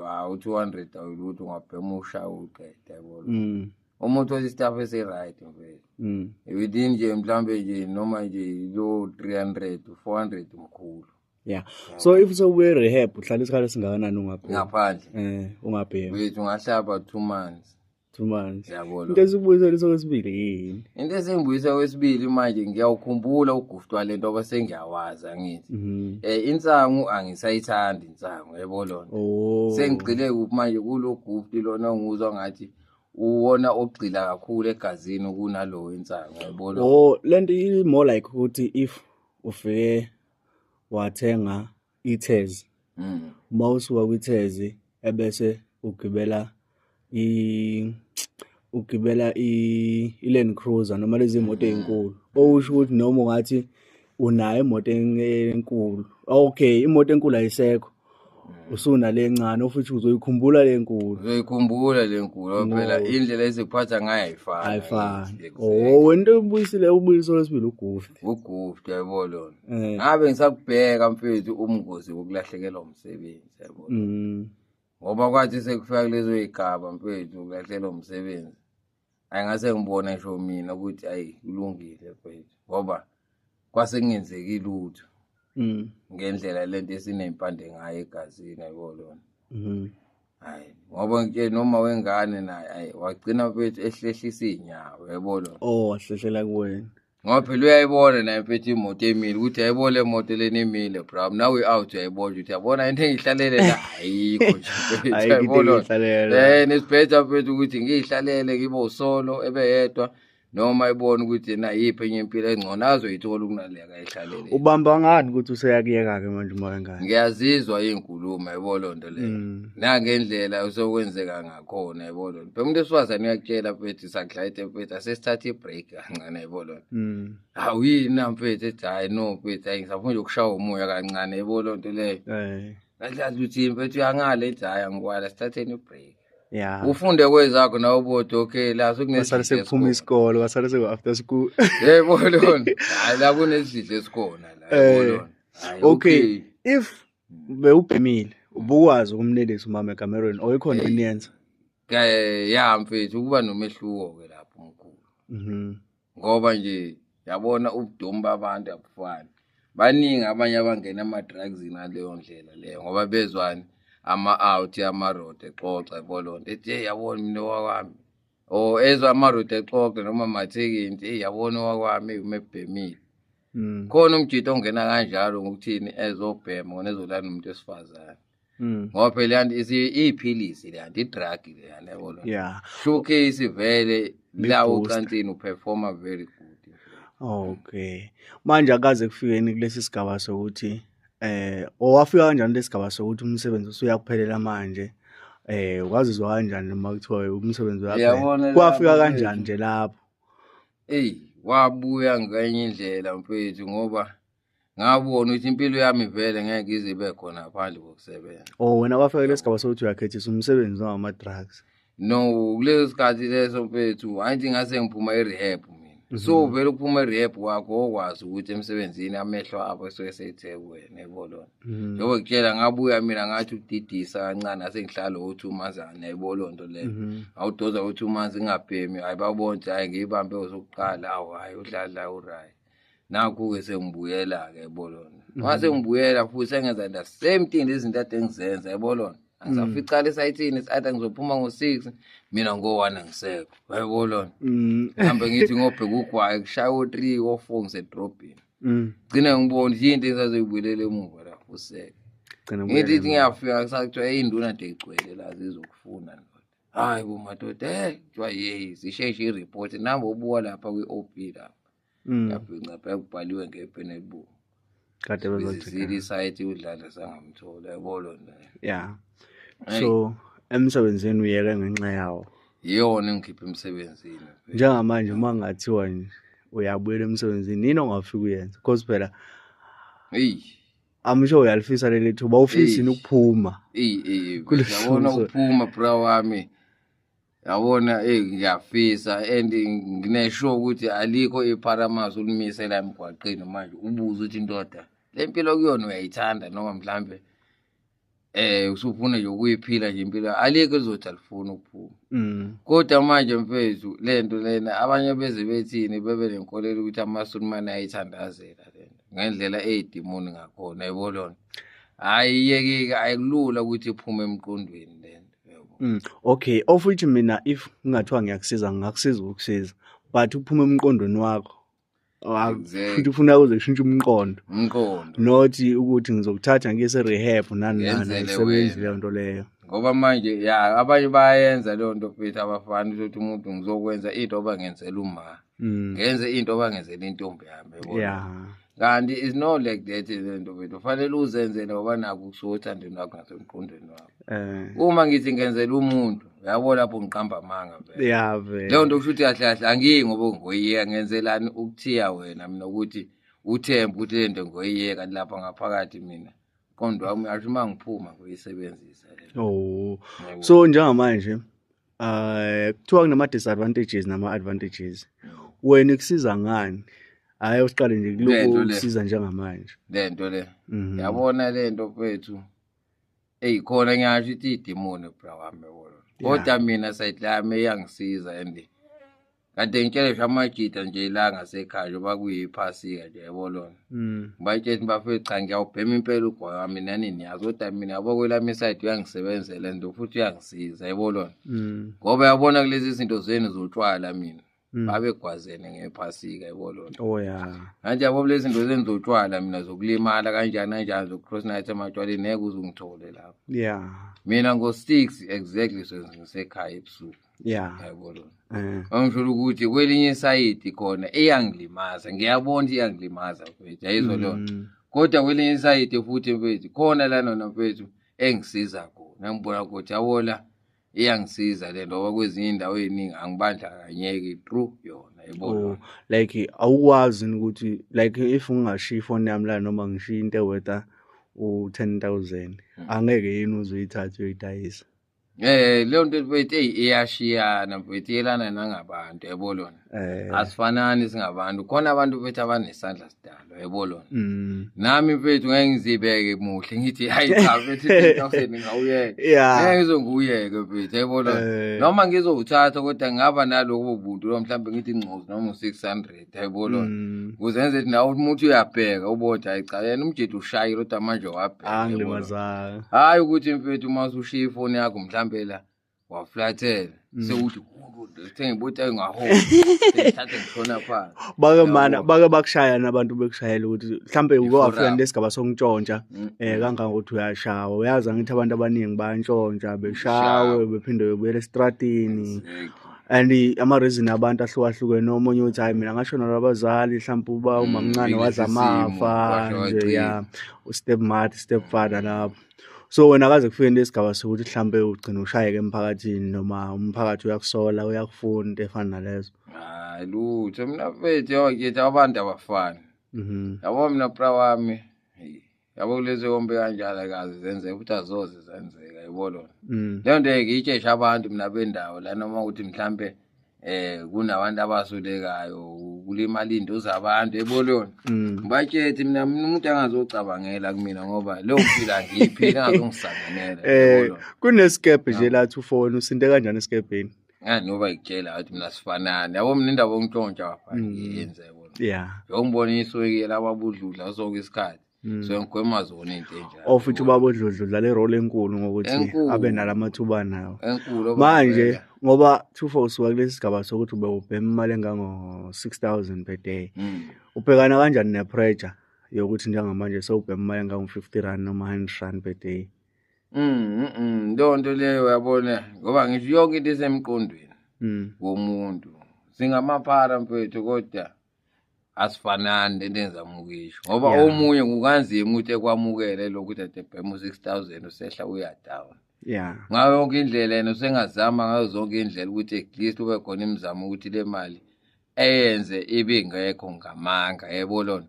Hawu, 200 awulutho, ungabhema ushaya uqeda, yabo. Uma uthola i-staff esi-right mfethu, within nje mhlambe nje noma nje lo 300 400 mkhulu. Yeah, so if sewubuye rehab, uhlala isikhathi esingakanani ungabhemi? Ngaphandle? Eh, ungabhemi. Wethu, ngahlaba 2 months. 2 months. Yabo. Into esibuyisela sokwesibili yini? Into esengibuyisa kwesibili manje, ngiyawukhumbula uguftwa lento ngoba sengiyawazi, angithi? Insangu angisayithandi insangu, yebo lona. Sengigxile kuphi manje? Kulo gufti lona onguzwa ngathi uwona ogxila kakhulu egazini kunalo insangu, yebo lona. Oh, lento i more like ukuthi if ufike wathenga i-Tazz, uma usuka kwi-Tazz ebese ugibela i-Land Cruiser noma lezi moto ey'nkulu, okusho ukuthi noma ungathi unayo imoto enkulu, okay, imoto enkulu ayisekho, usunale encane, ofuthi uzoyikhumbula le nkulu. Uzoyikhumbula le nkulu phela, indlela ezikuphatha ngayo ayifani. Ayifani. Exactly. Oh, wena into ebuyisile, ubuyisile wesibili ugufti. Ugufti, yabo lona. Ngabe ngisakubheka mfethu umngozi wokulahlekelwa umsebenzi, yabo. Ngoba kwathi sekufika kulezo yigaba mfethu ukulahlekelwa umsebenzi, ayingase ngibone ngisho mina ukuthi ayi, kulungile mfethu, ngoba kwase kungenzeki lutho ngendlela lento esiney'mpande ngayo egazini, yabo lona. Hayi, ngoba nje noma wengane naye, ayi, wagcina mfethu ehlehlisa iy'nyawo, yabo lona. Oh, wahlehlela kuwena. Ngoba phela uyayibona naye mfethu imoto emile, ukuthi ayibona le moto lena emile, bra, nawe out uyayibona ukuthi yabona into engihlalele la ayikho nje mfethu. Ayikho into Yayibona. engiyihlalele la. Nesibhetha mfethu ukuthi ngiyihlalele ngibe usolo ebeyedwa, noma ibone ukuthi yena yiphi enye impilo engcono azoyithola kunale akayihlalele. Ubamba ngani ukuthi useyakuyeka-ke manje uma wengane? Ngiyazizwa iy'nkulumo, yabo loo nto leyo, nangendlela osekwenzeka ngakhona, yabo loo nto. Phela umuntu wesifazane uyakutshela mfethu, sakudlayide mfethu, asesithathe i-break kancane, yabo loo nto. Hawu, yini na mfethu? Ethi hhayi no mfethu, hayi, ngisafuna nje ukushaya umoya kancane, yabo loo nto leyo. Kahle kahle uthi mfethu uyangala, ethi hhayi, angikwala, sithatheni i-break. Ufunde kwezakho nawe ubode, okay, la Kwasale sekunesidlo sekuphuma esikhona. isikole, kwasale seku-after school. Yebo lona, hhayi, la kunesidlo esikhona la, yebo lona. Hhayi, Okay, if bewubhemile, ubukwazi ukumnelisa umama ekamerweni or ikhona eniyenza? Ya mfethu, kuba nomehluko-ke lapho omkhulu, ngoba nje yabona ubudomu babantu abufani. Baningi abanye abangena ama-drugs ngaleyo ndlela leyo, ngoba bezwani ama-out amarodi exoxa, yabo loo nto, ethi hey, yabona mina owakwami, or ezwa amarodi exoxa noma amathekenti, hey, yabona owakwami uma ebhemile. Khona umjito ongena kanjalo ngokuthini, ezobhema ngona ezolala nomuntu wesifazane, ngoba phela yanto iyiphilisi leyanto, i-drug leyana, yabo lona. Showcase vele la Big-booster. Ocansini uperforma very good. Okay, manje akaze kufikeni kulesi sigaba sokuthi owafika kanjani lesi sigaba sokuthi umsebenzi usuyakuphelela manje? Wazizwa kanjani noma kuthiwa umsebenzi uyaphela? Uyabona Kwafika lapho, kanjani mfethu. nje lapho? Eyi, wabuya ngenye indlela mfethu, ngoba ngabona ukuthi impilo yami vele ngeke ize ibe khona ngaphandle kokusebenza. Oh, wena wafika kulesi sigaba sokuthi uyakhethisa umsebenzi noma ama-drugs? No, kuleso sikhathi leso mfethu, angithi ngase ngiphuma e-rehab mina. So vele ukuphuma e-rehab kwakho okwazi ukuthi emsebenzini amehlo abo esuke sethe kuwena, yabo lona. Njengoba ngikutshela, ngabuya mina ngathi ukudidisa kancane, ase ngihlala o-2 months, yabo loo nto leyo. Ngawudoza o-2 months ngingabhemi, hayi, babona ukuthi hhayi, ngiyibambe osokuqala, awu hhayi, udlala u-right. Nakhu-ke sengibuyela-ke, yabo lona. Mase ngibuyela futhi sengenza the same thing, lezi zinto ade ngizenza, yabo lona. Angisaficala esayithini, sithi ngizophuma ngo-6, mina ngo-1 angisekho, yabo lona. Mhlawumbe ngithi ngobheka ugwayi, kushaya o-3 o-4 ngisedrobheni. Gcine ngibona ukuthi into engisazoyibuyelela emuva la useke. Gcina Ngithi ubuyele emuva. ngiyafika kusakuthiwa hey, induna nje igcwele la, zizokufuna ndoda. Hayi bo madoda, kuthiwa yeyi, sisheshe i-report namba ubuka lapha kwi-OB lapha. Yafika lapha kubhaliwe ngepeni elibovu. Kade Bizisile bezocheck. isayithi udlala sangamthola, yabo lona. Hey. So emsebenzini uyeke ngenxa yawo? Iyona engikhipha emsebenzini. Njengamanje uma kungathiwa nje uyabuyela emsebenzini, yini ongafika uyenze? Because phela Eyi. I'm sure uyalifisa leli thuba, awufisi yini Eyi. ukuphuma? Eyi eyi, Kulesi yabona simo. Ukuphuma bra wami. Yabona, ngiyafisa and ngine-sure ukuthi alikho ipharamazi ulimise la emgwaqeni manje ubuze ukuthi indoda le mpilo kuyona uyayithanda noma mhlambe. Usufuna nje ukuyiphila nje impilo, alikho elizothi alifuni ukuphuma. Kodwa manje mfethu lento lena abanye beze bethini, bebe nenkolelo ukuthi amaSulumane ayithandazela lento ngendlela eyidimoni ngakhona, yabo lona. Hhayi, iyekike, ayikulula ukuthi iphume emqondweni lento, yabo. Okay, of which mina if kungathiwa ngiyakusiza, ngingakusiza ukukusiza, but ukuphuma emqondweni wakho, futhi ufuna uze kushintshe umqondo. Umqondo. Not ukuthi ngizokuthatha ngiyise rehab nani nani, Ngenzele ayisebenzi wena. leyo nto leyo. Ngoba manje ya abanye bayayenza leyo nto mfethu, abafani ukuthi umuntu ngizokwenza into abangenzela uma. Ngenze into abangenzela intombi yami, yabo. Kanti it's not like that le nto mfethu, kufanele uzenzele ngoba nakho kusuka othandweni lwakho nasemqondweni wakho. Uma ngithi ngenzela umuntu, uyabo lapho ngiqamba amanga vele. Yeah, vele. Leyo nto kusho ukuthi kahle kahle angiyi ngoba ngoyiyeka, ngenzelani ukuthiya wena mina ukuthi uthembe ukuthi le nto ngoyiyeka, kanti lapha ngaphakathi mina umqondo wami uyasho uma ngiphuma ngoyisebenzisa le nto. Oh. Yebo. So njengamanje kuthiwa kunama disadvantages nama advantages. Wena ikusiza ngani? Hayi, usiqale nje Le nto kuloko le. kusiza njengamanje. Le nto le. Mhm. Yabona le nto mfethu. Eyi khona ngiyasho ukuthi idimoni bra wami, yabona. Kodwa mina side lami iyangisiza, and kade ngitshele nje amajita nje la ngasekhaya njengoba kuyiphasika nje, yabo lona. Ngibatshela ukuthi bafethu cha, ngiyawubhema impela ugwayi wami nani niyazi, kodwa mina yabo kwelami iside uyangisebenzela and futhi uyangisiza, yabo lona. Ngoba yabona kulezi zinto zenu zotshwala mina babegwazene ngephasika, yabo lona. Oh yeah. Manje yabo kulezi zinto zenu zotshwala mina zokulimala kanjani kanjani zoku-cross night ematshwaleni ngeke uze ungithole lapho. Mina ngo-6 exactly sengisekhaya ebusuku. Yabo lona. Angisho ukuthi kwelinye isayidi khona iyangilimaza, ngiyabona ukuthi iyangilimaza mfethu, ayizwa lona. Kodwa kwelinye isayidi futhi mfethu khona la nona mfethu engisiza khona, ngibona ukuthi yabo la iyangisiza le nto, ngoba kwezinye indawo ey'ningi angibandakanyeki through yona, yabo Oh, lona. like awukwazi ukuthi like if ngingashiya ifoni yami la noma ngishiya into eworth u-10,000, angeke yini uze uyithathe uyoyidayisa? Leyo nto mfethu eyi iyashiyana mfethu, iyelana nangabantu, yabo lona. Asifanani singabantu, khona abantu mfethu abanesandla sidalo, yabo lona. Nami mfethu ngeke ngizibeke muhle ngithi hayi cha mfethu 10,000 ngawuyeka. Ngeke ngizonguyeke mfethu, yabo lona. Noma ngizowuthatha kodwa ngingaba nalobo buntu lo mhlawumbe ngithi ingcozi noma u-600, yabo lona. Ukuze ngenze ukuthi nawe umuntu uyabheka ubone hayi cha yena umjidi ushayile kodwa manje wabheka, yabo lona. Angilimazanga. Hayi ukuthi mfethu uma usushiya ifoni yakho mhlambe la waflathela sewuthi sengibona ukuthi ayingahola sengithathe ngishona phansi. Bake mana Yabo. bake bakushaya nabantu bekushayela ukuthi mhlambe uke wafika I-forum. lesigaba sokuntshontsha kangangokuthi uyashawa. Uyazi angithi abantu abaningi bayantshontsha, beshawe Shawe. bephinde bebuyele estradini. Exactly. And ama reason abantu ahlukahlukene, omunye uthi hayi mina ngashona abazali mhlawumbe uba umamncane Kulesi wadla simo, amafa kwasho nje wagcina. ya step mother step father lapho. So wena akaze kufike lesigaba sokuthi mhlambe ugcina ushayeke emphakathini noma umphakathi uyakusola uyakufuna into efana nalezo? Hayi lutho mina mfethu, yakithi abantu abafani. Yabo mina bra wami, hey, yabo kulezi kombe kanjalo akaze zenzeka futhi azoze zenzeka, yabo lona. Leyo nto ngiyitsheshe abantu mina bendawo la, noma ukuthi mhlambe kunabantu abasulekayo kulimala into zabantu, yabo lona. Ngibatshele mina umuntu angazocabangela kumina ngoba leyo mpilo angiyiphili, angazongisanganela, yabo lona. Kunesikebhe nje la 24 usinte kanjani esikebheni? Ngani ngoba ngikutshela ukuthi mina sifanane. Yabo mina indaba yokuntshontsha bafana ngiyenza, yabo. Njengoba ngibona iswekela ababudludla sonke isikhathi. So ngigwema zona into enjalo. Oh futhi ubaba uDludlu udlala irole enkulu ngokuthi Enkulu. abe nalamathuba nawo. Enkulu Manje obambela. ngoba 24 usuka kulesi sigaba sokuthi ube ubhema imali engango 6000 per day. Ubhekana kanjani ne-pressure yokuthi njengamanje sewubhema imali engango 50 rand noma 100 rand per day? Leyo nto leyo uyabona ngoba ngisho yonke into isemqondweni womuntu. Singamaphara mfethu kodwa asifanani lento engizama ukuyisho. Ngoba omunye kunganzima ukuthi ekwamukele lokhu ukuthi ade bhema u-6000 usehla uya down. Ngayo yonke indlela yena usengazama ngayo zonke indlela ukuthi at least ube khona imizamo ukuthi le mali eyenze ibe ingekho ngamanga, yebo lona.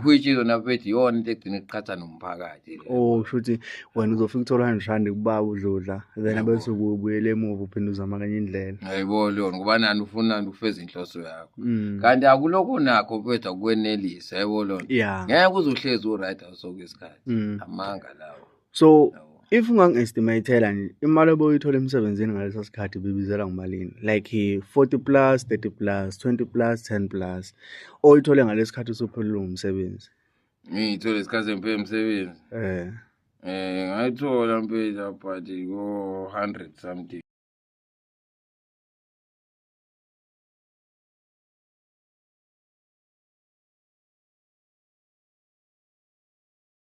Which yona mfethu iyona into egcina iqhatha nomphakathi le. Oh kusho ukuthi wena uzofika uthola 100 rand kubaba uDludla then Yabo. bese ubuyele emuva uphinde uzama kanye indlela. Yebo lona ngoba nani ufuna ukufeza inhloso yakho. Kanti akulokho nakho mfethu akwenelisa, yebo lona. Ngeke uze uhlezi u-right sonke isikhathi. Amanga lawo. So Yabo. If ungangi-estimate-ela nje imali obuyithola emsebenzini ngaleso sikhathi bibizela ngumalini? Like 40 plus, 30 plus, 20 plus, 10 plus. Oyithole ngalesi sikhathi usuphelelwe umsebenzi. Ngiyithole isikhathi sempela emsebenzi. Eh. Ngayithola mpela, but ko 100 something.